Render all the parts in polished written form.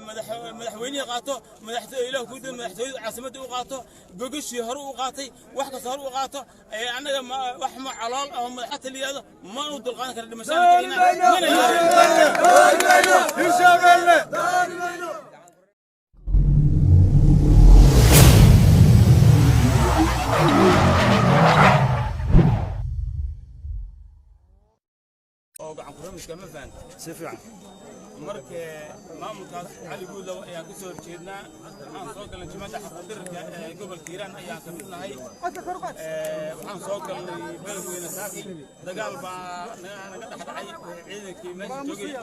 Madaxweynihii qaato, madaxtooy ku madaxtooyada caasimadda u qaato, gogashii hore u qaatay, wax kasta hore u qaato. Annaga wax ma calool ah oo madaxta la yidhahdo ma u dulqaadan kara dhimashada. Hirshabelle. Oo gacan ku-ramiska ma fahanta? Si fiican. Marka maamulkaas Cali Guudlow ayaan ka soo horjeednaa. Waxaan soo galnay jimada xaquudirka ee gobolka Hiiraan ayaan ka mid nahay. Waxaan soo galnay Beledweyne saaki, dagaal baa naga dhex dhacay ciidankii meesha joogay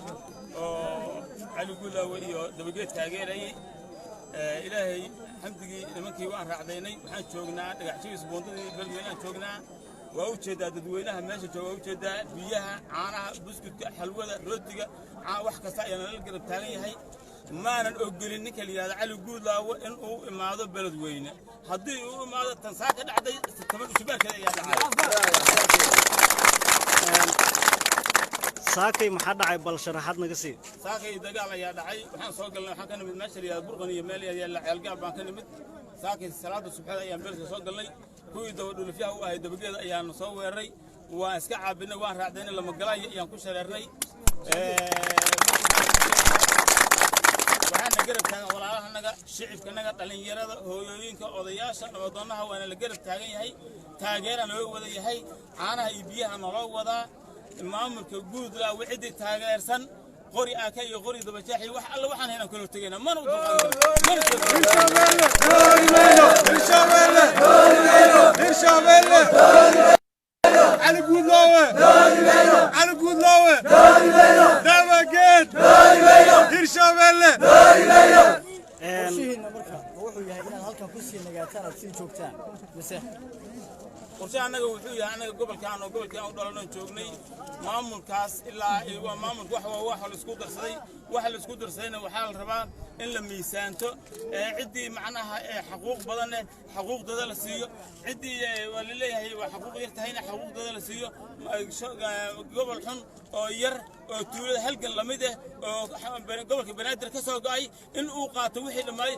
oo Cali Guudlow iyo Dabageed taageerayay. Ilaahay xamdigii, nimankii waan raacdaynay. Waxaan joognaa Dhagaxjabis, buundadii Beledweyne aan joognaa. Waa u jeedaa dadweynaha meesha jooga, waa u jeedaa biyaha, caanaha, buskudka, xalwada, rootiga, wax kasta ayaa nala garab taagan yahay. Maanan ogolin ninka la yidhahdo Cali Guudlaawo in uu imaado Beledweyne. Haddii uu imaado, tan saa ka dhacday 10 ushubaarkeeda ayaa dhacay. Saakay maxaa dhacay? Bal sharaxaad naga sii. Saakay dagaal ayaa dhacay. Waxaan soo galnay, waxaan ka nimid meesha la yidhahdo Burqan iyo meel yaalla Ceelgaab baan ka nimid. Saakay salaada subxeed ayaan beledka soo galnay. Kuwii dabadhulufyaha u ahay Dabageeda ayaanu soo weeraray. Waan iska caabinay, waan raacdaynay, lamagalaaya ayaan ku shareernay. Waxaana garab taagan walaalahanaga, shicibkanaga, dhallinyarada, hooyooyinka, odayaasha, nabadoonaha. Waana la garab taagan yahay, taageera noo wada yahay, caanaha iyo biyaha naloo wadaa. Maamulka Guudlaa ciddii taageersan, qori aaka iyo qori dabajeex iyo wax alla waxaan haynaan kala hortegayna, mana u dulqaadan karo, mana. Hirshabelle. Hirshabelle. Ali Guudlaawe. Ali Guudlaawe. Dabageed. Hirshabelle. Qorshihiinna marka ma wuxuu yahay inaad halkan ku sii nagaataan, aad sii joogtaan mise? Qorshe annaga wuxuu yahay, annaga gobolkaan oo gobolkii aan u dhalanon joognay, maamulkaas ilaa waa maamulka wax waa wax la isku darsaday. Waxa la isku darsadayna waxaa la rabaa in la miisaanto ciddii macnaha ee xaquuq badan leh xaquuqdooda la siiyo, ciddii waa la leeyahay waa xaquuq yar tahayna xaquuqdooda la siiyo. Gobol xun oo yar oo tuulada halgan lamid ah oo gobolka Banaadir ka soo go'ay in uu qaato wixii dhammaay,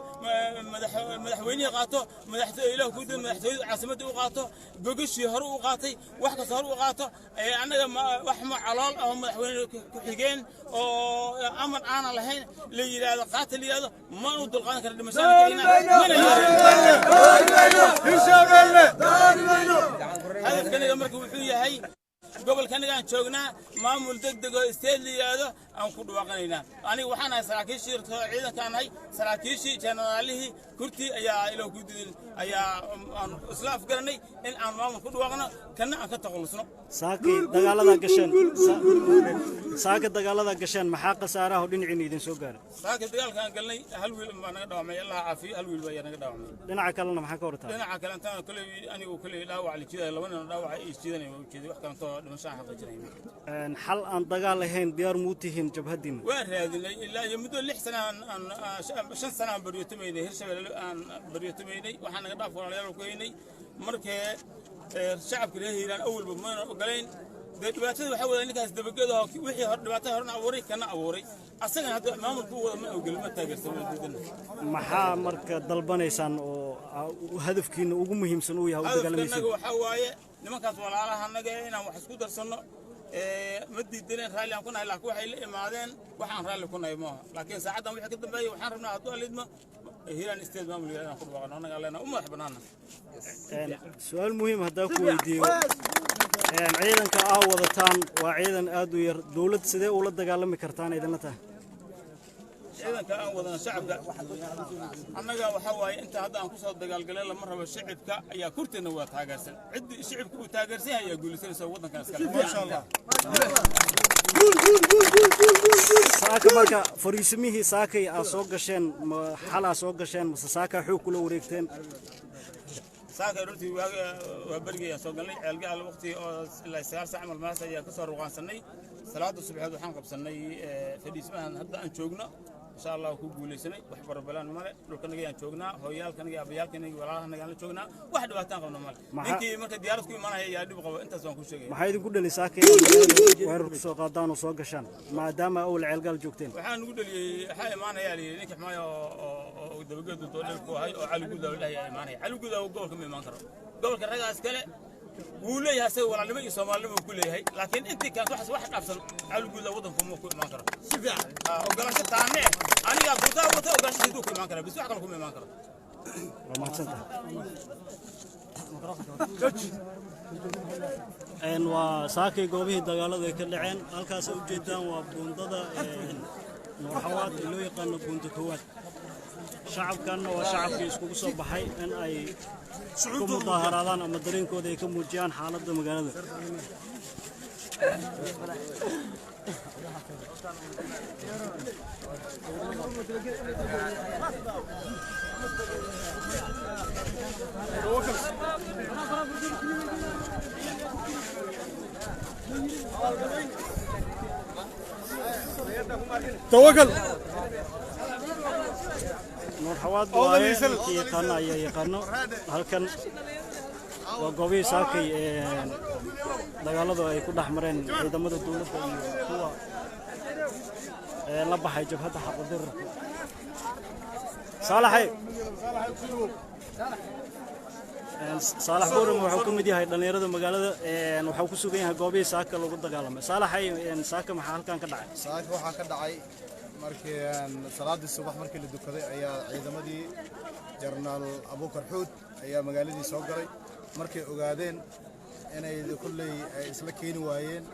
madaxweynihii qaato, madaxtooy ilaah ku madaxtooyada caasimadda u qaato, gogashii hore u qaatay, wax kasta hore u qaato. Annaga wax ma calool ah oo madaxweyne ku-xigeen oo amar aanan lahayn la yidhaahdo qaata la yidhaahdo, ma u dulqaadan kara dhimashada, mana. Hirshabelle. Hadafkanaga marka wuxuu yahay, gobolkanaga aan joognaa, maamul deg deg oo state la yidhaahdo aan ku dhawaaqanaynaa. Aniga waxaan ahay saraakiishii ciidankaan ahay, saraakiishii jenaraalihii kurtii ayaa ilo ku didin ayaa aan isla afgaranay in aan maamul ku dhawaaqno, kana aan ka takhallusno. Saakay dagaaladaa gasheen, saaka dagaaladaa gasheen, maxaa khasaaraha oo dhinaciina idin soo gaaray? Saaka dagaalkaan galnay hal wiil baa naga dhaawacmay, Allah caafiyo, hal wiil baa naga dhaawacmay. Dhinaca kalena maxaa ka hortaa? Dhinaca kale intaan koley anigu koley dhaawac la jiidayo, laba nin oo dhaawac ay jiidanay waa ujeeday, wax kalentoo dhimasho aan xaqiijinay. Xal aan dagaal ahayn diyaar muu tihiin jabhaddiina? Waan raadinay ilaa iyo muddo 6 sana aan, 5 sana aan baryootamaynay, Hirshabelle aan baryootamaynay, waxaan naga dhaaf walaalayaal ku haynay. Markee shacabka reer Hiiraan awalba mayna ogolayn. Dee dhibaatada waxaa wada ninkaas Dabageeda oo wixii hore dhibaatada horena abuuray, kana abuuray asagana hadda maamulka u wada ma ogolin, ma taageersan, waa diidana. Maxaa marka dalbanaysaan oo hadafkiina ugu muhiimsan uu yahay u dagaalamaysiin? Hadafkanaga waxaa waaye nimankaas walaalaha naga inaan wax isku darsanno ma diidaneen, raalli aan ku nahay, laakiin waxay la imaadeen waxaan raalli ku nahay maaha. Laakiin saacaddan wixii ka dambeeyay waxaan rabnaa, hadduu alidmo, Hiiraan State maamul inaan ku dhawaaqno, annaga leena u madax bannaana. Su-aal muhiim haddaa ku weydiiyo, ciidanka aa wadataan waa ciidan aad u yar, dowlad sidee ula dagaalami kartaan idinla tahay? Ciidanka aan wadana shacabka annaga waxaa waaye inta hadda aan ku soo dagaalgalay lama rabo, shicibka ayaa kurteedna waa taageersan. Ciddii shicibka uu taageersan yahay ayaa guulaysanaysa waddankan iskale. Maasha Allah. Saaka marka fariisimihii saakay aa soo gasheen, ma xalaa soo gasheen mase saakaa xoog kula wareegteen? Saaka runtii waa berigii ayaan soo galnay Ceelgaal, waqti oo ilaa 9 saac camal maas ayaa kasoo ruqaansanay. Salaada subaxeed waxaan qabsannay fadhiismahan hadda aan joogno. Insha Allah ku guulaysanay, wax barabalaan male. Dhulkanaga yaan joognaa, hooyaalkanaga, abayaalkanaga, walaalahanagaan la joognaa, wax dhibaataan qabno male. Ninkii marka diyaarad ku imaanaya ayaa dhib qabo, intaas waan ku sheegaya. Maxaa idinku dhali saaka inaad weerar ku soo qaadaan oo soo gashaan, maadaama awal Ceelgaal joogteen? Waxaa nugu dhaliyey, waxaa imaanaya la yidhi ninka xumaayo oo Dabageedu doodhel ku ahay oo Cali Guudaaw dhahay imaanaya. Cali Guudaaw gobolka ma imaan karo, gobolka ragaas kale wuu leeyahay, asaga walaalnimo iyo soomaalinimo uu ku leeyahay, laakiin intii kaas waxaas wax dhaafsan Cali Guudaaw waddanku ma ku imaan karo. Si fiican ogolaansho taame aniga guutaa wata, ogolaansho siduu ku imaan kara bis, wax kale kuma imaan karo. Waa mahadsantahay. Waa saakay goobihii dagaaladu ay ka dhaceen. Halkaas ay ujeedaan waa buundada Nuurxawaad ee loo yaqaano Buunda Koowaad. Shacabkanna waa shacabkii iskugu soo baxay in ay ku mudaaharaadaan ama dareenkooda ay ka muujiyaan xaaladda magaalada. Tawakal. Nuurxawaad waaye, ninkii yaqaano ayaa yaqaano. Halkan waa goobihii saakay dagaaladu ay ku dhex mareen ciidamada dowladda iyo kuwa la baxay jabhadda xaqudirarka. Saalaxay Saalax Buuram wuxuu ka mid yahay dhallinyarada magaalada, wuxuu ku sugan yahay goobihii saaka lagu dagaalamay. Saalaxay, saaka maxaa halkan ka dhacay? Saaka waxaa ka dhacay markii salaadii subax markii la dukaday ayaa ciidamadii Jenaraal Abuukar Xuud ayaa magaaladii soo galay. Markay ogaadeen inay kolley ay isla keeni waayeen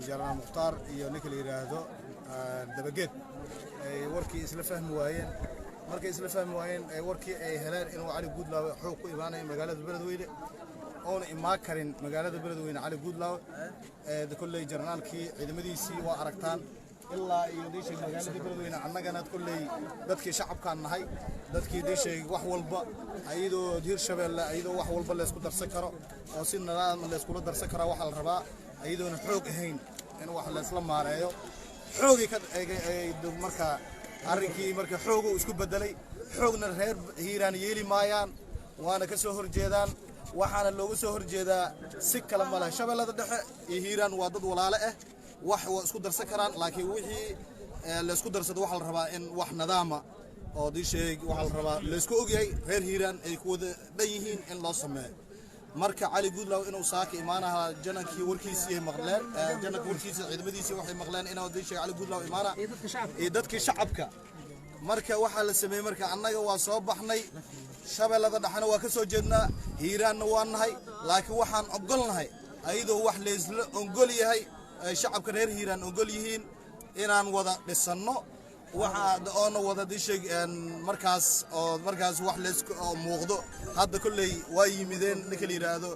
Jenaraal Mukhtaar iyo ninka la yidhaahdo Dabageed, ay warkii isla fahmi waayeen. Markay isla fahmi waayeen, ay warkii ay heleen inuu Cali Guudlaawe xoog ku imaanayo magaalada Beledweyne, oona imaan karin magaalada Beledweyne Cali Guudlaawe, kolley jenaraalkii ciidamadiisii waa aragtaan ilaa iyo diishay magaalada Beledweyne. Annagana kolley dadkii shacabkaan nahay, dadkii diishay wax walba ayadoo Hirshabeelle, ayadoo wax walba laysku darsan karo oo si nidaam layskula darsan karaa, waxaa la rabaa ayadoona xoog ahayn in wax laysla maareeyo. Xoogii ka marka arrinkii marka xooguu isku bedelay, xoogna reer Hiiraan yeeli maayaan, waana ka soo horjeedaan. Waxaana looga soo horjeedaa si kale ma leh, Shabeellada Dhexe iyo Hiiraan waa dad walaale ah, wax waa isku darsan karaan, laakiin wixii laysku darsado waxaa la rabaa in wax nidaama oo diisheeg waxaa la rabaa laysku ogyahay reer Hiiraan ay ku wada dhan yihiin in loo sameeyo. Marka Cali Guudlaw inuu saaka imaanaha, janankii warkiisii ay maqleen, jananka warkiisii ciidamadiisii waxay maqleen inuu diisheeg Cali Guudlaw imaana iyo dadkii shacabka. Marka waxaa la sameeyey, marka annaga waa soo baxnay, Shabeellada Dhexena waa ka soo jeednaa, Hiiraanna waa nahay, laakiin waxaan ogolnahay ayadoo wax laysla ogol yahay ay shacabka reer Hiiraan ogol yihiin inaan wada dhisanno, waxa oona wada dishay markaas oo markaas wax laysku oo muuqdo. Hadda kolley waa yimideen ninka la yidhaahdo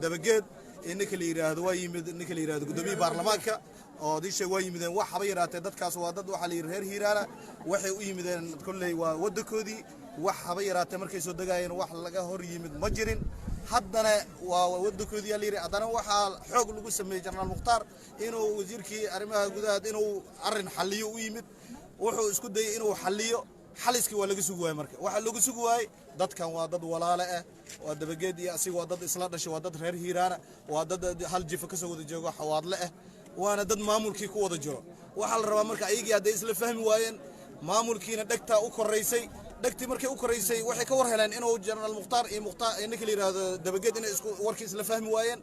Dabageed iyo ninka la yidhaahdo, waa yimid ninka la yidhaahdo guddoomiye baarlamaanka oo dishay, waa yimideen. Wax haba yaraatee dadkaas waa dad waxaa la yidhi reer Hiiraana, waxay u yimideen kolley waa waddankoodii. Wax haba yaraatee markay soo degaayeen wax laga hor yimid ma jirin, haddana waa waddankoodii yaa la yidhi. Haddana waxaa xoog lagu sameeyey Jenaraal Mukhtaar inuu wasiirkii arrimaha gudaha inuu arrin xalliyo u yimid, wuxuu isku dayey inuu xalliyo, xaliskii waa laga sugi waayey. Marka waxaa lagu sugi waayey dadkan waa dad walaale ah, waa Dabageed iyo asiga waa dad isla dhashay, waa dad reer Hiiraana, waa dad hal jifa kasoo wada joogo Xawaadle ah, waana dad maamulkii ku wada jiro. Waxaa la rabaa marka ayagii hadday isla fahmi waayeen, maamulkiina dhegtaa u koraysay, dhegtii markay u koraysay waxay ka war heleen inuu Jenaraal Mukhtaar iyo Mukhtaar ninka la yidhaahdo Dabageed inay isku warkii isla fahmi waayeen.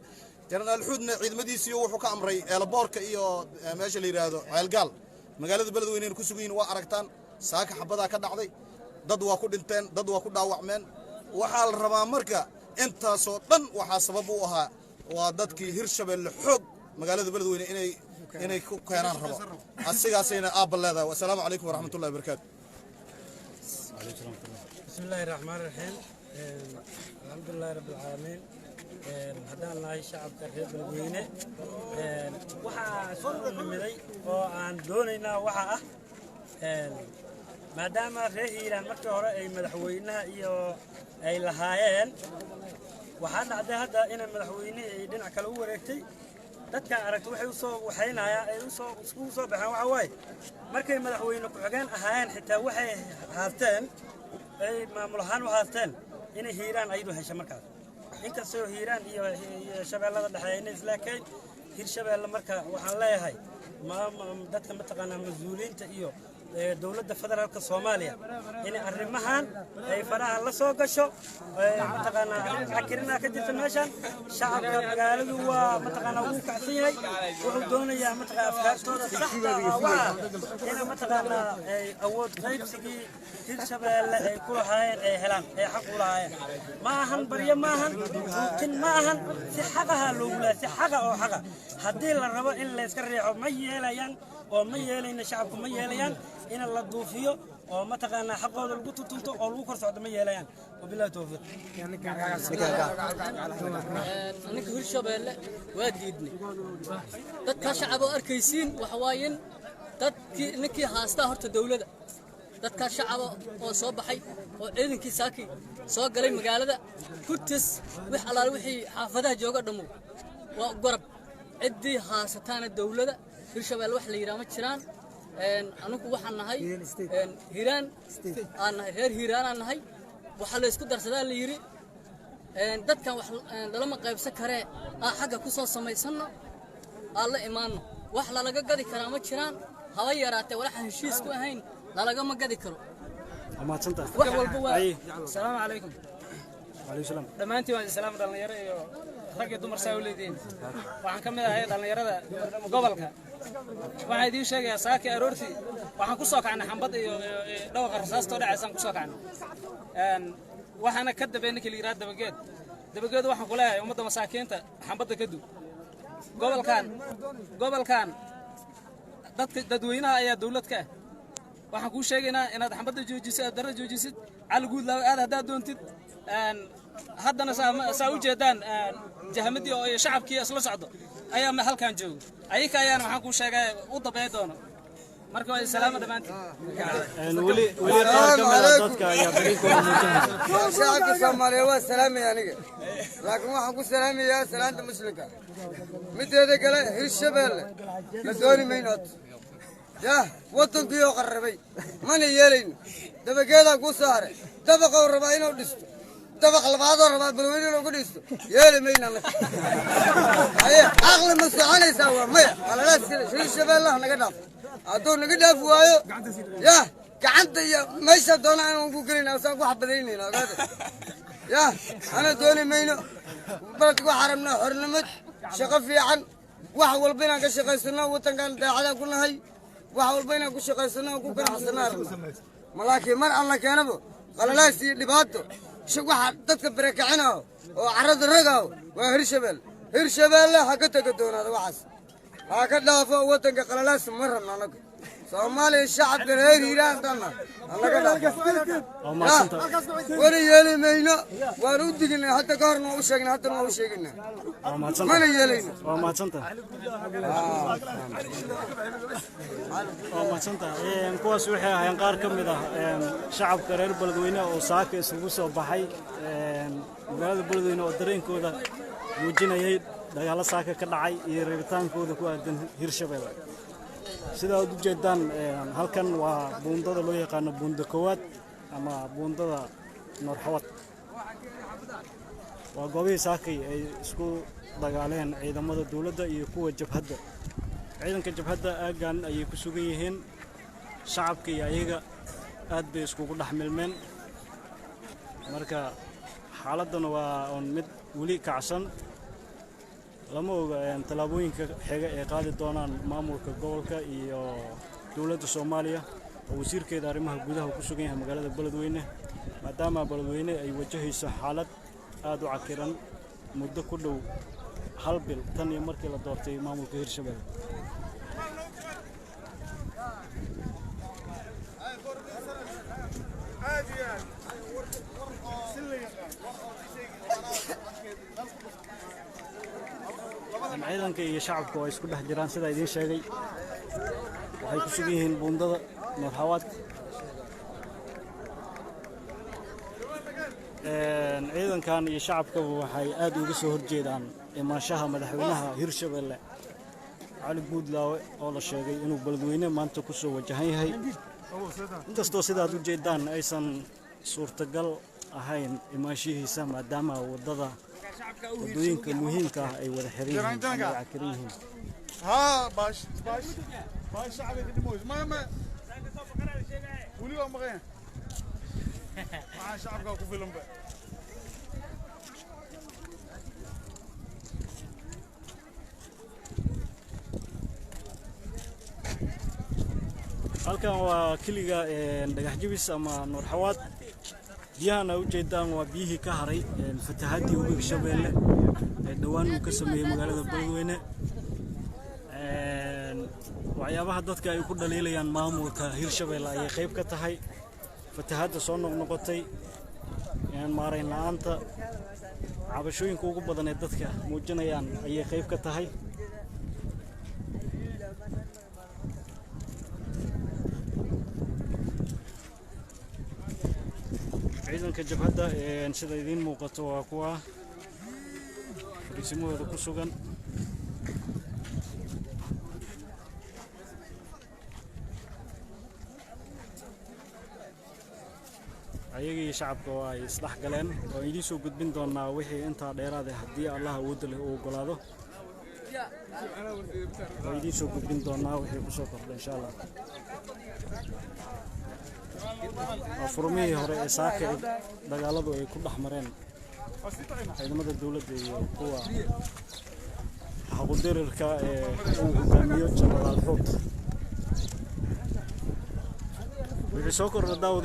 Jenaraal Xuudna ciidamadiisii wuxuu ka amray eelaboorka iyo meesha la yidhaahdo Ceelgaal, magaalada Beledweyne ku sugan yihiin. Waa aragtaan saaka xabadaa ka dhacday, dad waa ku dhinteen, dad waa ku dhaawacmeen. Waxaa la rabaa marka intaasoo dhan waxaa sabab u ahaa waa dadkii Hirshabeelle xoog magaalada Beledweyne inay ku keenaan rabo, asigaasayna aabba leedahay. Wasalaamu calaykum waraxmatullahi wabarakaatu. بسم الله الرحمن الرحيم، الحمد لله رب العالمين. Haddaan nahay shacabka reer Beledweyne, waxaa soo nimiday oo aan doonaynaa waxa ah maadaama reer Hiiraan markii hore ay madaxweynaha iyo ay lahaayeen, waxaa dhacday hadda inay madaxweynihii ay dhinac kale u wareegtay. Dadkan aragta waxay usoo waxaynayaan ay usoo iskugu soo baxeen waxa waaye Markay madaxweyne ku-xigeen ahaayeen xitaa waxay haasteen, ay maamul ahaan u haasteen inay Hiiraan ayadu hesha markaas, inkastoo Hiiraan iyo Shabeellada Dhexe ayna islaakayn Hirshabeelle. Marka waxaan leeyahay dadka mataqaanaa mas-uuliyiinta iyo dowladda federaalka Soomaaliya in arrimahan ay faraha la soo gasho. Mataqaanaa cakirinaa ka jirta meeshan. Shacabka magaaladu waa mataqaanaa wuu kacsan yahay, wuxuu doonayaa mataqaanaa afkaartooda saxda ah waa in mataqaanaa ay awood qaybsigii Hirshabeelle ay ku lahaayeen ay helaan, ay xaq u lahaayeen. Ma ahan baryo, ma ahan tuutin, ma ahan, si xaqaha loogu lahay, si xaqa oo xaqa. Haddii la rabo in layska riixo, ma yeelayaan oo ma yeelayna. Shacabku ma yeelayaan in la duufiyo oo mataqaanaa xaqooda lagu tutunto oo lagu kor socdo, ma yeelayaan. Wabillahi towfiiq. Ninka Hirshabeelle waa diidnay. Dadkaa shacab oo arkaysiin waxa waayen dadkii ninkii haastaa horta dawladda. Dadkaa shacaba oo soo baxay oo ciidankii saaki soo galay magaalada kurtis, wix allaale wixii xaafadaha jooga dhammu waa gorab. Ciddii haasataana dawladda Hirshabeelle wax la yidhaha ma jiraan. Anugu waxaan nahay Hiiraan aan nahay, reer Hiiraan aan nahay. Waxaa la isku darsadaa la yidhi dadkan wax lalama qaybsan karee, aan xagga ku soo samaysanno, aan la imaanno. Wax lalaga gadi karaa ma jiraan haba yaraatee. Walaxaan heshiis ku ahayn lalagama gadi karo. Wax walba waa Asalaamu calaykum. Dhammaantiin waan islaam, dhallinyaro iyo rag iyo dumar saa u leedihiin. Waxaan ka mid ahay dhallinyarada gobolka. Waxaan idiin sheegayaa, saakii aroortii waxaan ku soo kacnay xambad iyo dhawaqa rasaastoo dhacaysaan ku soo kacnay. Waxaana ka dambeey ninkii la yidhaha Dabageed. Dabageed waxaan ku leeyahay, ummadda masaakiinta xambadda ka du. Gobolkan dadka dadweynaha ayaa dawlad ka ah. Waxaan kuu sheegaynaa inaad xambadda joojisid, aad darra joojisid. Cali Guudlaaw aad haddaad doontid. Haddana saa u jeedaan, jahmadii oo iyo shacabkii isla socdo ayaa halkan joogo. Ayaka ayaana waxaan kuu sheegay u dabey doono. Marka waa salaamo dhammaantiin. Weli weli qaar ka mid ah dadka ayaa dareenkooda muujinaya. Shacabka Soomaaliya waa salaamaya aniga, laakiin waxaan ku salaamayaa salaanta muslimka. Mideeda kale, Hirshabeelle la dooni mayno horta. Yah, waddankiiyoo qarrabay mana yeelayno. Dabageedaa kuu soo haray, dabaqou rabaa inuu dhisto, dabaq labaadoo rabaa Balweyne inuu ku dhisto. Yeeli mayno annaga. Haye, caqli ma soconaysaa? Waa maya. Qalalaas Hirshabeelle ha naga dhaafo. Hadduu naga dhaafi waayo, yah, gacanta iyo meesha doona aan ku gelayna, asaan ku xabadaynayna. Ogaada, yah, ana dooni mayno. Baledka waxaa rabnaa xornimad, shaqo fiican, wax walba inaan ka shaqaysano. Waddankan daacadaan ku nahay, wax walba inaan ku shaqaysano oo ku ganacsano rabnaa. Ma laakiin mar alla keenabo qalalaas iyo dhibaato, waxa dadka barakicinayo oo carrada ragaayo waa Hirshabelle. Hirshabelle ha ka taga doonaada, waxaas ha ka dhaafo. Waddanka qalalaas ma rabno annaga. Soomaaliya shacabka reer Hiiraan dhanna hanaga dhaafo, wana yeeli mayno. Waan u diginay hadda ka horna, waa u sheegnay, haddana waa u sheegaynaa, mana yeelayno. Waa mahadsantahay, waa mahadsantahay. Kuwaas waxay ahaayeen qaar ka mid ah shacabka reer Beledweyne oo saaka isugu soo baxay magaalada Beledweyne oo dareenkooda muujinayay dagaallo saaka ka dhacay iyo rabitaankooda ku aadan Hirshabelle. Sida aad u jeedaan, halkan waa buundada loo yaqaano buunda koowaad ama buundada Noorxawad. Waa goobihii saakay ay isku dagaaleen ciidamada dowladda iyo kuwa jabhadda. Ciidanka jabhadda aaggan ayay ku sugan yihiin. Shacabka iyo ayaga aad bay iskugu dhex milmeen. Marka xaaladdana waa un mid weli kacsan. Lama oga tallaabooyinka xiga ee qaadi doonaan maamulka gobolka iyo dowladda Soomaaliya oo wasiirkeeda arrimaha gudaha ku sugan yahay magaalada Beledweyne, maadaama Beledweyne ay wajahayso xaalad aad u cakiran muddo ku dhow hal bil tan iyo markii la doortay maamulka Hirshabelle. Ciidanka iyo shacabka waa isku dhex jiraan sidaa idiin sheegay. Waxay ku sugan yihiin buundada Noorxawaad. Ciidankan iyo shacabkaba waxay aad uga soo horjeedaan imaanshaha madaxweynaha Hirshabelle Cali Guudlaawe oo la sheegay inuu Beledweyne maanta ku soo wajahan yahay, inkastoo sidaad u jeedaan aysan suurtagal ahayn imaanshihiisa, maadaama waddada waddooyinka muhiimka ah ay wada xiran yihiin ama ay cakiran yihiin. ها باش باش باش شعبي قدموش ما ما ولي ما مغين مع شعبك ku filan ba. Halkan waa keliga Dhagax Jibis ama Nuurxawaad. Biyahan ay ujeedaan waa biyihii ka haray fatahaadii webiga Shabeelle ee dhowaan uu ka sameeyey magaalada Beledweyne. Waxyaabaha dadka ay ku dhaliilayaan maamulka Hirshabeelle ayay qayb ka tahay fatahaadda soo noqnoqotay, maarayn la'aanta, cabashooyinka ugu badan ee dadka muujinayaan ayay qayb ka tahay. Ciidanka jabhadda, sida idiin muuqato, waa kuwa fariisimahooda ku sugan. Ayagii shacabka oo ay isdhex galeen oo idiin soo gudbin doonaa wixii intaa dheeraad ah haddii Allah awoodda leh uu oggolaado. Oo idiin soo gudbin doonaa wixii kusoo kordha, insha Allah. Waa furmihii hore ee saaka ay dagaaladu ay ku dhex mareen ciidamada dowladda iyo kuwa xaqudirirka ee uu hogaamiyo Jenaraal Xuud. Wixii soo kordha, daawada.